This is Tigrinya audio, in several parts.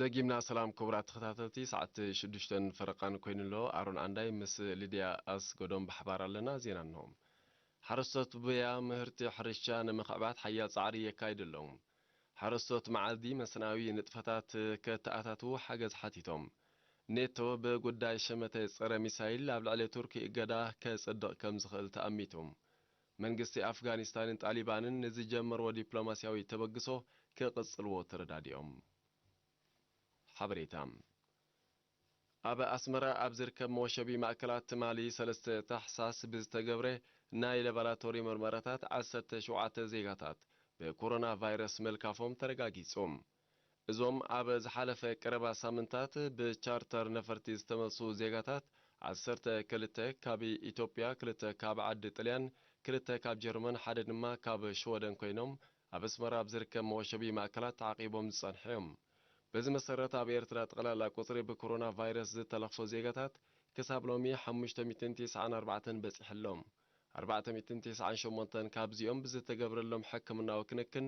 ደጊምና ሰላም ክቡራት ተኸታተልቲ፣ ሰዓት ሽዱሽተን ፈረቓን ኮይኑ ኣሎ። ኣሮን ዓንዳይ ምስ ሊድያ ኣስገዶም ብሓባር ኣለና። ዜና እንሆ። ሓረስቶት ቡያ ምህርቲ ሕርሻ ንምኽዕባት ሓያል ጻዕሪ የካይዱ ኣለዉ። ሓረስቶት መዓልዲ መስናዊ ንጥፈታት ከተኣታትዉ ሓገዝ ሓቲቶም። ኔቶ ብጉዳይ ሸመተ ጸረ ሚሳይል ኣብ ልዕሊ ቱርኪ እገዳ ከጽድቕ ከም ዝኽእል ተኣሚቱ። መንግስቲ ኣፍጋኒስታንን ጣሊባንን ንዝጀመርዎ ዲፕሎማስያዊ ተበግሶ ክቕጽልዎ ተረዳዲኦም። ሓበሬታ። ኣብ ኣስመራ ኣብ ዝርከብ መወሸቢ ማእከላት ትማሊ ሰለስተ ታሕሳስ ብዝተገብረ ናይ ላቦራቶሪ ምርመራታት ዓሰርተ ሸውዓተ ዜጋታት ብኮሮና ቫይረስ መልካፎም ተረጋጊጹ። እዞም ኣብ ዝሓለፈ ቀረባ ሳምንታት ብቻርተር ነፈርቲ ዝተመልሱ ዜጋታት ዓሰርተ ክልተ ካብ ኢትዮጵያ፣ ክልተ ካብ ዓዲ ጥልያን፣ ክልተ ካብ ጀርመን፣ ሓደ ድማ ካብ ሽወደን ኮይኖም ኣብ ኣስመራ ኣብ ዝርከብ መወሸቢ ማእከላት ተዓቂቦም ዝጸንሑ እዮም። በዚ መሰረት ኣብ ኤርትራ ጠቕላላ ቁጽሪ ብኮሮና ቫይረስ ዝተለኽፎ ዜጋታት ክሳብ ሎሚ ሓሙሽተ ሚእትን ተስዓን ኣርባዕተን በጺሑ ኣሎ። ኣርባዕተ ሚእትን ተስዓን ሸሞንተን ካብዚኦም ብዝተገብረሎም ሕክምናዊ ክንክን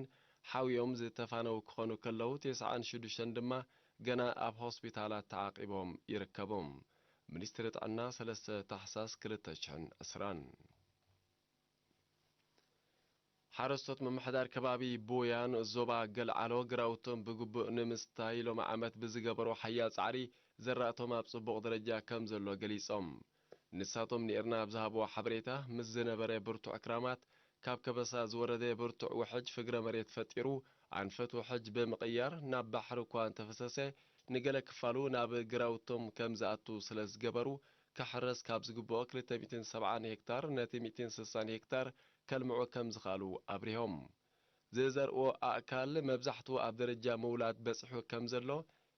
ሓውዮም ዝተፋነው ክኾኑ ከለዉ፣ ተስዓን ሽዱሽተን ድማ ገና ኣብ ሆስፒታላት ተዓቂቦም ይርከቡ። ሚኒስትሪ ጥዕና ሰለስተ ታሕሳስ ክልተ ሽሕን ዕስራን። ሓረስቶት ምምሕዳር ከባቢ ቡያን ዞባ ገልዓሎ ግራውቶም ብግቡእ ንምስታይ ሎሚ ዓመት ብዝገበሮ ሓያል ጻዕሪ ዘራእቶም ኣብ ጽቡቕ ደረጃ ከም ዘሎ ገሊጾም። ንሳቶም ንኤርና ኣብ ዝሃብዎ ሓበሬታ፣ ምስ ዝነበረ ብርቱዕ ክራማት ካብ ከበሳ ዝወረደ ብርቱዕ ውሕጅ ፍግረ መሬት ፈጢሩ፣ ኣንፈት ውሕጅ ብምቕያር ናብ ባሕሪ እኳ እንተፈሰሰ፣ ንገለ ክፋሉ ናብ ግራውቶም ከም ዝኣቱ ስለ ዝገበሩ፣ ክሕረስ ካብ ዝግብኦ ክልተ ሚእትን ሰብዓን ሄክታር ነቲ ሚእትን ስሳን ሄክታር ከልምዑ ከም ዝኽኣሉ ኣብሪሆም። ዝዘርእዎ ኣእካል መብዛሕትኡ ኣብ ደረጃ ምውላድ በጺሑ ከም ዘሎ፣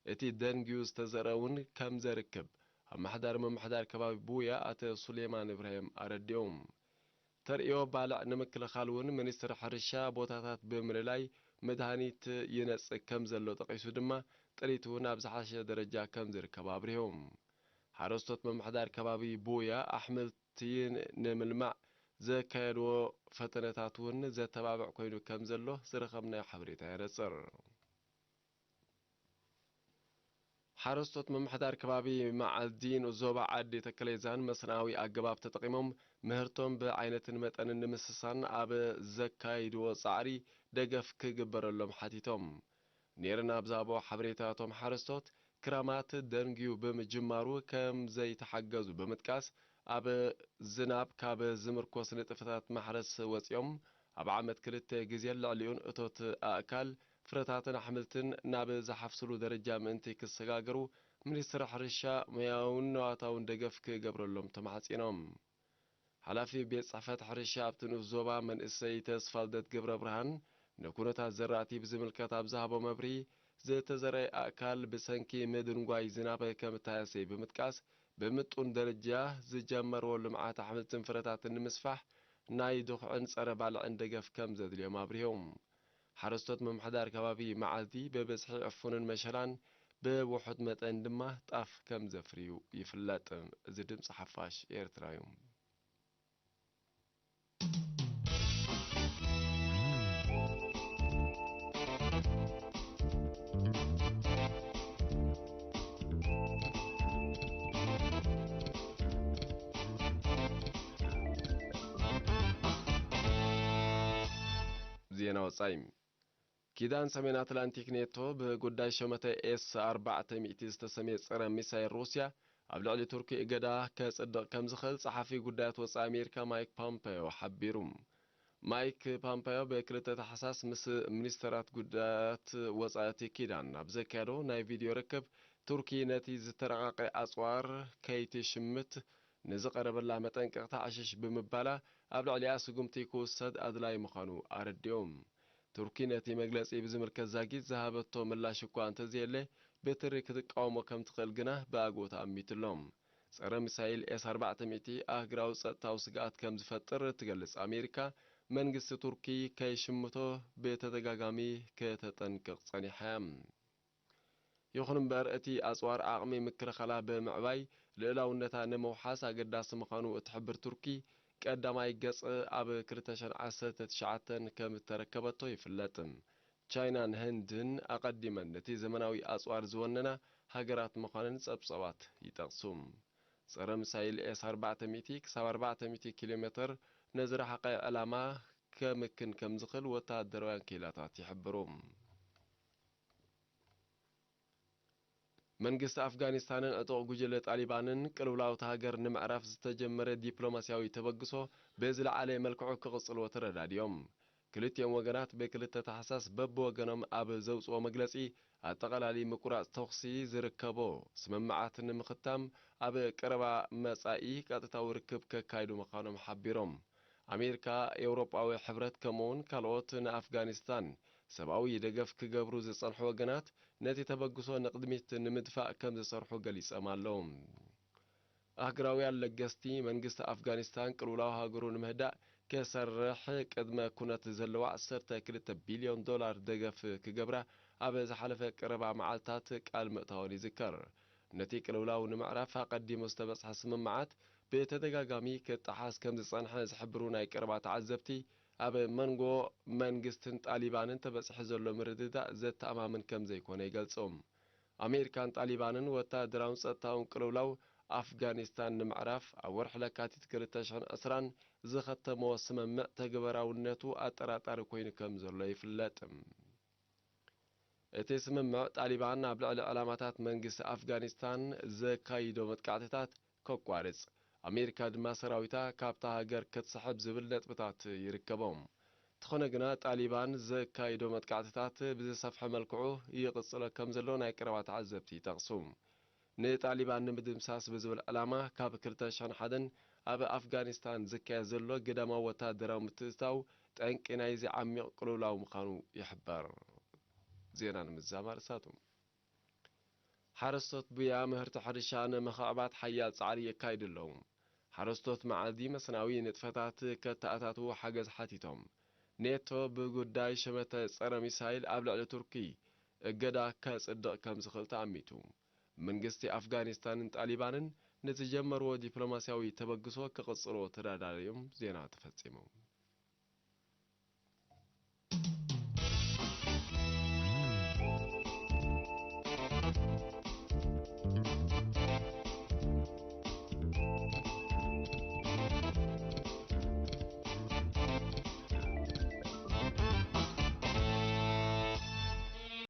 እቲ ደንጊዩ ዝተዘርአ እውን ከም ዘርክብ ኣመሓዳሪ ምምሕዳር ከባቢ ቡያ ኣቶ ሱሌማን እብራሂም ኣረዲኦም። ተርእዮ ባልዕ ንምክልኻል እውን ሚኒስትሪ ሕርሻ ቦታታት ብምልላይ መድሃኒት ይነጽግ ከም ዘሎ ጠቒሱ ድማ፣ ጥሪቱ ናብ ዝሓሸ ደረጃ ከም ዝርከብ ኣብሪሁ። ሓረስቶት ምምሕዳር ከባቢ ቡያ ኣሕምልቲ ንምልማዕ ዘካየድዎ ፈተነታት እውን ዘተባብዕ ኮይኑ ከም ዘሎ ዝረኸብናዮ ሓበሬታ የነጽር። ሓረስቶት ምምሕዳር ከባቢ መዓልዲን ዞባ ዓዲ ተከሌዛን መስርኣዊ ኣገባብ ተጠቒሞም ምህርቶም ብዓይነትን መጠንን ንምስሳን ኣብ ዘካይድዎ ጻዕሪ ደገፍ ክግበረሎም ሓቲቶም። ኔርና ኣብ ዝሃቦ ሓበሬታ፣ እቶም ሓረስቶት ክራማት ደንግዩ ብምጅማሩ ከም ዘይተሓገዙ ብምጥቃስ፣ ኣብ ዝናብ ካብ ዝምርኮስ ንጥፈታት ማሕረስ ወጺኦም ኣብ ዓመት ክልተ ግዜን ልዕሊኡን እቶት ኣእካል፣ ፍረታትን ኣሕምልትን ናብ ዝሓፍስሉ ደረጃ ምእንቲ ክሰጋገሩ፣ ሚኒስትሪ ሕርሻ ሞያውን ነዋታውን ደገፍ ክገብረሎም ተማሕጺኖም። ሓላፊ ቤት ጽሕፈት ሕርሻ ኣብቲ ንኡስ ዞባ መንእሰይ ተስፋልደት ገብረብርሃን፣ ንኩነታት ዘራእቲ ብዝምልከት ኣብ ዝሃቦ መብርሂ፣ ዝተዘርአ ኣእካል ብሰንኪ ምድንጓይ ዝናብ ከም እተሃሰየ ብምጥቃስ፣ ብምጡን ደረጃ ዝጀመርዎ ልምዓት ኣሕምልትን ፍረታትን ንምስፋሕ ናይ ድኹዕን ጸረ ባልዕን ደገፍ ከም ዘድልዮም ኣብሪሆም። ሓረስቶት ምምሕዳር ከባቢ መዓልቲ ብብዝሒ ዕፉንን መሸላን ብውሑድ መጠን ድማ ጣፍ ከም ዘፍርዩ ይፍለጥ። እዚ ድምፂ ሓፋሽ ኤርትራ እዩ። ዜና ወጻኢ። ኪዳን ሰሜን ኣትላንቲክ ኔቶ ብጉዳይ ሸመተ ኤስ ኣርባዕተ ሚእቲ ዝተሰምየ ጸረ ሚሳይል ሩስያ ኣብ ልዕሊ ቱርኪ እገዳ ከጽድቕ ከም ዝኽእል ጸሓፊ ጉዳያት ወጻኢ ኣሜሪካ ማይክ ፖምፔዮ ሓቢሩ። ማይክ ፖምፔዮ ብክልተ ታሕሳስ ምስ ሚኒስተራት ጉዳያት ወጻኢ እቲ ኪዳን ኣብ ዘካየዶ ናይ ቪድዮ ርክብ፣ ቱርኪ ነቲ ዝተረቓቐ ኣጽዋር ከይትሽምት ንዝቐረበላ መጠንቀቕታ ዕሽሽ ብምባላ፣ ኣብ ልዕሊኣ ስጉምቲ ክውሰድ ኣድላዪ ምዃኑ ኣረዲኦም። ቱርኪ ነቲ መግለጺ ብዝምልከት ዛጊት ዝሃበቶ ምላሽ እኳ እንተዘየለ፣ ብትሪ ክትቃወሞ ከም ትኽእል ግና ብኣግኡ ተኣሚቱ ኣሎ። ጸረ ሚሳይል ኤስ ኣርባዕተ ሚእቲ ኣህጉራዊ ጸጥታዊ ስግኣት ከም ዝፈጥር እትገልጽ ኣሜሪካ፣ መንግስቲ ቱርኪ ከይሽምቶ ብተደጋጋሚ ከተጠንቅቕ ጸኒሓ እያ። ይኹን እምበር፣ እቲ ኣጽዋር ዓቕሚ ምክልኻላ ብምዕባይ ልኡላውነታ ንምውሓስ ኣገዳሲ ምዃኑ እትሕብር ቱርኪ፣ ቀዳማይ ገጽ ኣብ ክልተ ሽሕን ዓሰርተ ትሽዓተን ከም እተረከበቶ ይፍለጥ። ቻይናን ህንድን ኣቐዲመን ነቲ ዘመናዊ ኣጽዋር ዝወነና ሃገራት ምዃነን ጸብጻባት ይጠቕሱ። ጸረ ሚሳይል ኤስ ኣርባዕተ ሚእቲ ክሳብ ኣርባዕተ ሚእቲ ኪሎ ሜተር ንዝረሓቐ ዕላማ ከምክን ከም ዝኽእል ወተሃደራውያን ክኢላታት ይሕብሩ። መንግስቲ ኣፍጋኒስታንን ዕጡቕ ጉጅለ ጣሊባንን ቅልውላው እታ ሃገር ንምዕራፍ ዝተጀመረ ዲፕሎማስያዊ ተበግሶ ብዝለዓለ መልክዑ ክቕጽልዎ ተረዳዲኦም። ክልቲኦም ወገናት ብክልተ ታሕሳስ በብወገኖም ኣብ ዘውጽኦ መግለጺ፣ ኣጠቓላሊ ምቁራጽ ተኹሲ ዝርከቦ ስምምዓት ንምኽታም ኣብ ቀረባ መጻኢ ቀጥታዊ ርክብ ከካይዱ ምዃኖም ሓቢሮም። ኣሜሪካ፣ ኤውሮጳዊ ሕብረት ከምኡውን ካልኦት ንኣፍጋኒስታን ሰብኣዊ ደገፍ ክገብሩ ዝጸንሑ ወገናት ነቲ ተበግሶ ንቕድሚት ንምድፋእ ከም ዝሰርሑ ገሊጾም ኣለዉ። ኣህግራውያን ለገስቲ መንግስቲ ኣፍጋኒስታን ቅልውላው ሃገሩ ንምህዳእ ክሰርሕ ቅድመ ኩነት ዘለዋ ዓሰርተ ክልተ ቢልዮን ዶላር ደገፍ ክገብራ ኣብ ዝሓለፈ ቀረባ መዓልታት ቃል ምእታወን ይዝከር። ነቲ ቅልውላው ንምዕራፍ ኣቐዲሙ ዝተበጽሐ ስምምዓት ብተደጋጋሚ ክጠሓስ ከም ዝጸንሐ ዝሕብሩ ናይ ቀረባ ተዓዘብቲ፣ ኣብ መንጎ መንግስትን ጣሊባንን ተበጺሑ ዘሎ ምርድዳእ ዘተኣማምን ከም ዘይኮነ ይገልጹ። ኣሜሪካን ጣሊባንን ወተሃደራውን ጸጥታውን ቅልውላው ኣፍጋኒስታን ንምዕራፍ ኣብ ወርሒ ለካቲት ክልተ ሽሕን ዕስራን ዝኸተመዎ ስምምዕ ተግባራውነቱ ኣጠራጣሪ ኮይኑ ከም ዘሎ ይፍለጥ። እቲ ስምምዕ ጣሊባን ኣብ ልዕሊ ዕላማታት መንግስቲ ኣፍጋኒስታን ዘካይዶ መጥቃዕትታት ከቋርጽ፣ ኣሜሪካ ድማ ሰራዊታ ካብታ ሃገር ክትስሕብ ዝብል ነጥብታት ይርከቦም። እንተኾነ ግና ጣሊባን ዘካይዶ መጥቃዕትታት ብዝሰፍሐ መልክዑ ይቕጽሎ ከም ዘሎ ናይ ቀረባ ተዓዘብቲ ይጠቕሱ። ንጣሊባን ንምድምሳስ ብዝብል ዕላማ ካብ ክልተ ሽሕን ሓደን ኣብ ኣፍጋኒስታን ዝካየድ ዘሎ ግዳማዊ ወተሃደራዊ ምትእትታው ጠንቂ ናይዚ ዓሚቕ ቅልውላው ምዃኑ ይሕበር። ዜና ንምዝዛም ኣርእስታቱ። ሓረስቶት ቡያ ምህርቲ ሕርሻ ንምኽዕባት ሓያል ጻዕሪ የካይዱ ኣለዉ። ሓረስቶት መዓልዲ መስናዊ ንጥፈታት ከተኣታትዉ ሓገዝ ሓቲቶም። ኔቶ ብጉዳይ ሸመተ ጸረ ሚሳይል ኣብ ልዕሊ ቱርኪ እገዳ ከጽድቕ ከም ዝኽእል ተኣሚቱ። መንግስቲ ኣፍጋኒስታንን ጣሊባንን ንዝጀመርዎ ዲፕሎማስያዊ ተበግሶ ክቕጽልዎ ተዳዳርዮም። ዜና ተፈጺሙ።